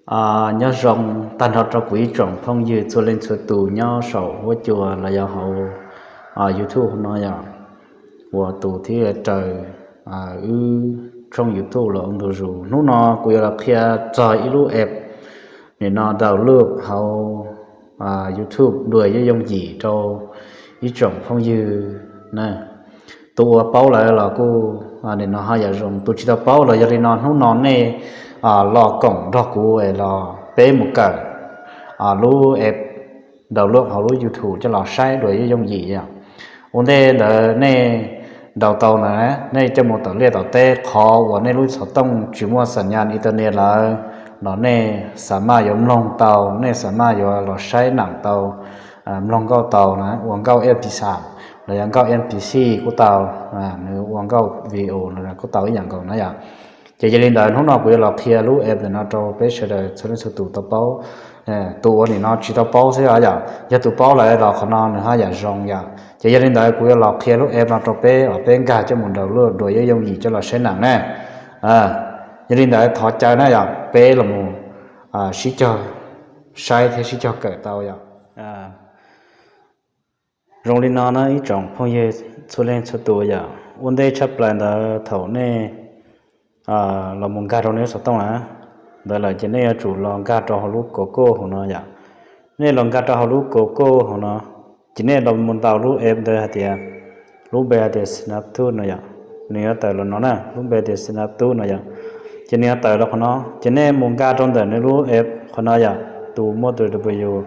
Nyob zoo tag nrho rau kuv ib tsoom phooj ywg txhua leej txhua tus nyob saum huab cua los yog hauv YouTube no yom, uas tus thiab raws wb tshooj YouTube los ua ntu zus. Hnub no kuv yuav los qhia txog ib lub app nim no download hauv YouTube dua yooj yooj yim rau ib tsoom phooj ywg na. Tus uas paub lawm los kuj nim no ho yam zoo, tus tsis tau paub los yog li no, hnub no nej los koom nrog kuv los peb mus kawm lub app download hauv lub YouTube coj los saib dua yooj yooj yim yom. Ua ntej ntawd nej download tau ntawd, nej coj mus tom liaj tom teb, qhov uas nej lub xov tooj tsis muaj xam nyas internet lawm los nej xam maj yuav mloog tau, nej xam maj yuav los saib nam tau, mloog nkauj tau na, ua nkauj M P three los yog nkauj M P three kuj tau, nws ua nkauj video los kuj tau ib yam nkaus na yom. Ces yog li ntawd hnub no kuv yuav los qhia lub app ntawm no rau peb sawv daws txhua leej txhua tus tau paub. Tus uas nim no tsis tau paub xwb os yom, yog tus paub lawm los qhov no nws haj yam zoo yom. Ces yog li ntawd kuv yuav los qhia lub app no rau peb uas peb nkag coj mus download dua yooj yooj yim coj los saib nam na. Yog li ntawd thov caw na yom, peb los mus sib cog saib thiab sib cog kawm tau yom. Zoo li no na ib tsoom phooj ywg txhua leej txhua tus yom, ua ntej tshaj plaws ntawd thaum nej los mus nkag rau nej lub xov tooj na, ntawd lawm ces nej yuav tsum los nkag rau hauv lub Google hauv no yom. Nej los nkag rau hauv lub Google hauv no, ces nej los mus ntaus lub app ntawd hais tias, lub npe hais tias Snaptube no yom, nws yuav tawm los no na, lub npe tias Snaptube no yom. Ces nws yuav tawm los qhov no, ces nej mus nkag rau ntawm nws lub app qhov no yom, tus muaj tus W,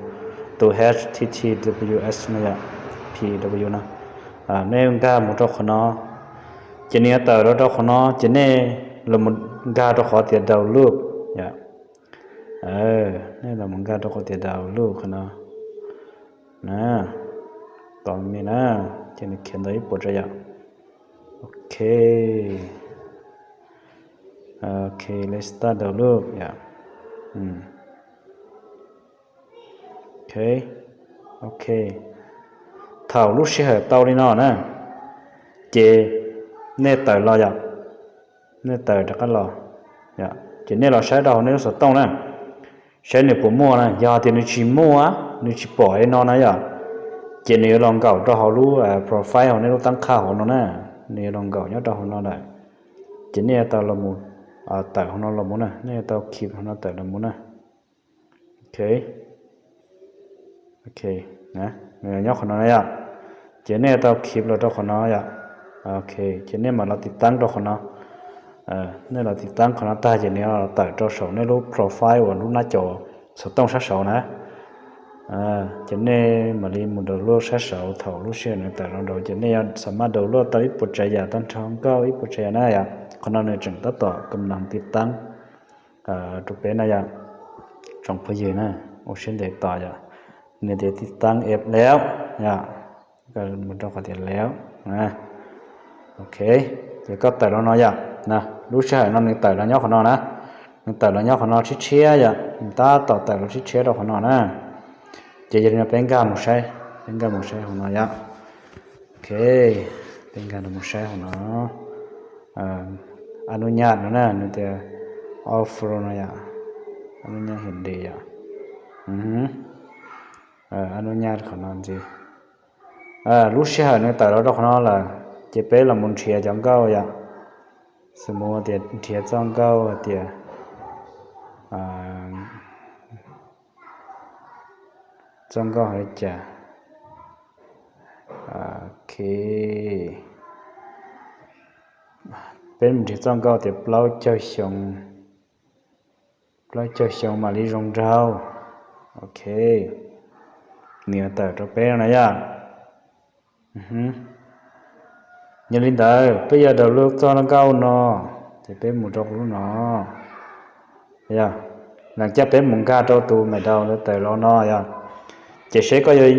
tus H T T W S no yom, P W no. Nej nkag mus rau qhov no, ces nws yuav tawm los rau qhov no, ces nej los nkag rau qhov tias download yom. Nej los nkag rau qhov tias download qhov no na, tos me na, ces nws khiav ntawd ib puas tsav yom. Ok, ok, let's start download yom. Ok, ok, thaum lub sij hawm tau li no na, ces nej tawm los yom, nej tawm rov qab los, ces nej los saib rau hauv nej lub xov tooj na, saib nws puas muaj na. Yog tias nws tsis muaj, nws tsis pom li no na yom, ces nws yuav los nkaum rau hauv lub profile hauv nej lub tab qhaj hauv no na, nws yuav los nkaum nyob rau hauv no lawm. Ces nej yuav tau los mus tawm hauv no los mus na, nej yuav tau khib hauv no tawm los mus na. Ok, ok, nws nyob qhov no na yom, ces nej yuav tau khib los rau qhov no yom. Ok, ces nej mam los tiv taab rau qhov no. Nej los tiv taab qhov no tag ces nws yuav tawm rau saum nej lub profile uas lub nab caum xov tooj sab saud na. Ces nej mam li mus download sab saud, thaum lub sij hawm nws tawm los rau ces nej yuav xam maj download tau ib puas tsav yam, tag nrho nkauj ib puas tsav yam na yom. Qhov no nws tseem tab tom kam nas tiv taab rau peb na yom, tsoom phooj ywg na, ua siab ntev tos yom. Nws tias tiv taab app lawm yom, mus rau qhov tias lawm. Ok, ces koj tawm los no yom, lub sij hawm no nws tawm los nyob qhov no na, nws tawm los nyob qhov no tshiab tshiab yom, nws tab tom tawm los tshiab tshiab rau qhov no na. Ces yog li no peb nkag mus saib, peb nkag mus saib hauv no yom. Ok, peb nkag mus saib hauv no. Ab nub nyaj no na, nws tias offer no yom, ab nub nyaj hiam di yom. Ab nub nyaj qhov no ntxiv. Lub sij hawm nws tawm los rau qhov no lawm, ces peb los mus nrhiav cov nkauj yom. Xws mus tias nrhiav txoj nkauj hais tias txoj nkauj hais li cas. Ok, peb mus nrhiav txoj nkauj tias plaub caug xyoo, plaub caug xyoo mam li zoo nraug. Ok, nws yuav tawm rau peb no na yom. Yog li ntawd peb yuav download txoj nkauj no, ces peb mus rau lub no. Yog, leej twg peb mus nkag rau tus maim daus ntawd tawm los no yog. Ces seb koj yuav,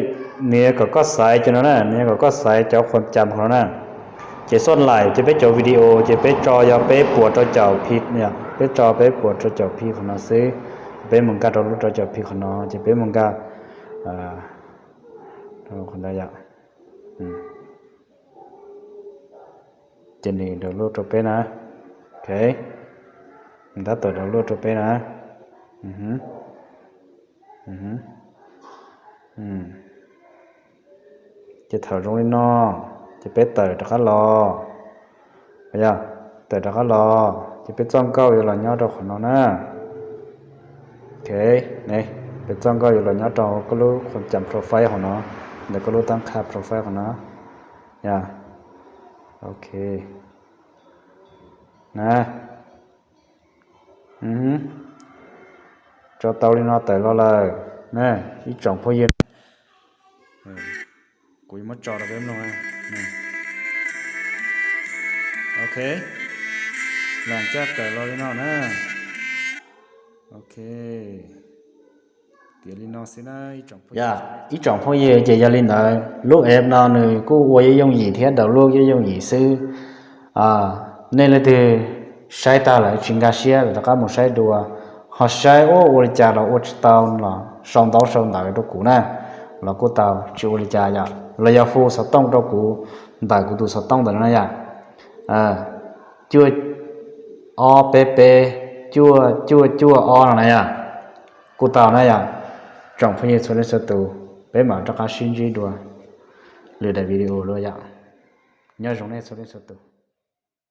nws yuav kom koj xaiv cov no na, nws yuav kom koj xaiv cov khuam cam qhov no na. Ces xoj laim ces peb cov video ces peb tso yog peb puas rau caum P, peb tso peb puas rau caum P qhov no xwb. Peb mus nkag rau lub rau caum P qhov no ces peb mus nkag qhov ntawd yom. Ces nws download rau peb na. Ok, nws tab tom download rau peb na. Ces thaum zoo li no, ces peb tawm rov qab los. Yog, tawm rov qab los ces peb txoj nkauj yuav los nyob rau qhov no na. Ok, ne, peb txoj nkauj yuav los nyob rau koj lub qhov cam profile hauv no, ntawm koj lub tab qha profile hauv no. Yog, ok, na. Tso tau li no tawm los lawm na, ib tsoom phooj ywg. Kuv yuav muab tso rau peb mloog. Ok, lam caj tawm los li no na. Ok, tiav li no xwb na. Ib tsoom phooj ywg, ces yog li ntawd lub app no nws kuj ua yooj yooj yim thiab download yooj yooj yim xwb. Nej leej twg saib tag lawm tsis nkag siab los rov qab mus saib dua, ho saib ua ua li cas los ua tsis tau los sau ntaub sau ntawv rau kuv na, los kuj tau, tsis ua li cas yom, los yog hu xov tooj rau kuv ntawm kuv tus xov tooj ntawm no yom. Cuaj ob peb peb cuaj cuaj cuaj ob no na yom, kuj tau na yom. Tsoom phooj ywg txhua leej txhua tus, peb mam rov qab sib ntsib dua lwm daim video dua yom. Nyob zoo nej txhua leej txhua tus.